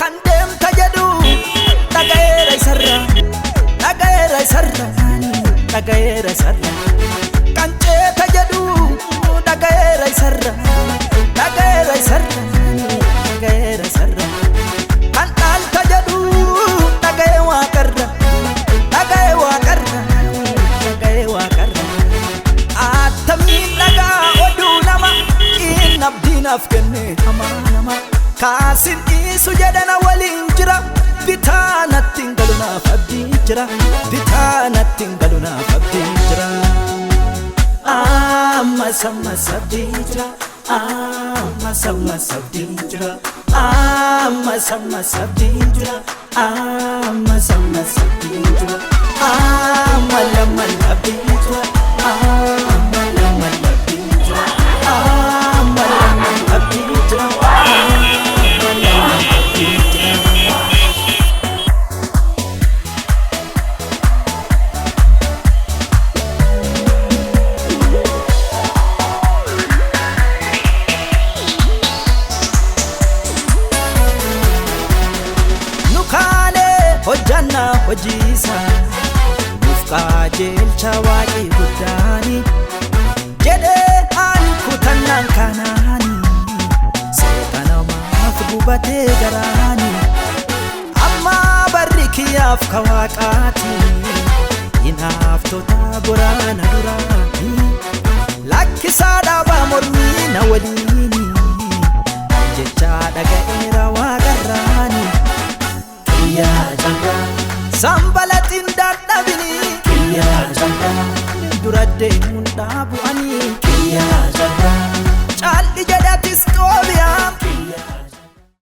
Kan deemta jedhu dhaga'eera isarra, dhaga'eera isarra, dhaga'eera isarra. Kan ceeta jedhu dhaga'eera isarra, dhaga'eera isarra, dhaga'eera isarra. Kan dhaalta jedhu dhaga'ee waaqarra, dhaga'ee waaqarra, dhaga'ee waaqarra. Attamiin dhagaa oduu nama inni abdiinaaf kenne hamaa nama. Kaasin dhiisu jedhana waliin jira, bitaa natti hin galu naaf abdiin jira, bitaa natti hin galu naaf abdiin jira. Ammas ammas abdiin jira, ammas ammas abdiin jira, ammas ammas abdiin jira, ammas ammas abdiin jira, ammal ammal abdiin jira, ammal ammal abdiin jira, ammal ammal abdiin jira, ammal ammal abdiin jira. Nu kaanee hojjannaa hojiisa nuuf qajeelcha waaqii guddaani jedhee ani kutannaan kanaani seexanamaaf gubatee garaani amma barri kiyyaaf ka waaqaati hinaaftota goraana duraani lakkisaa dhaabaa mormii na waliini jechaa dhaga'eera waaqarraani. Kiyyaa carraa, Sambalatiin dadhabini kiyyaa carraa, dura deemuun dhaabu'anii.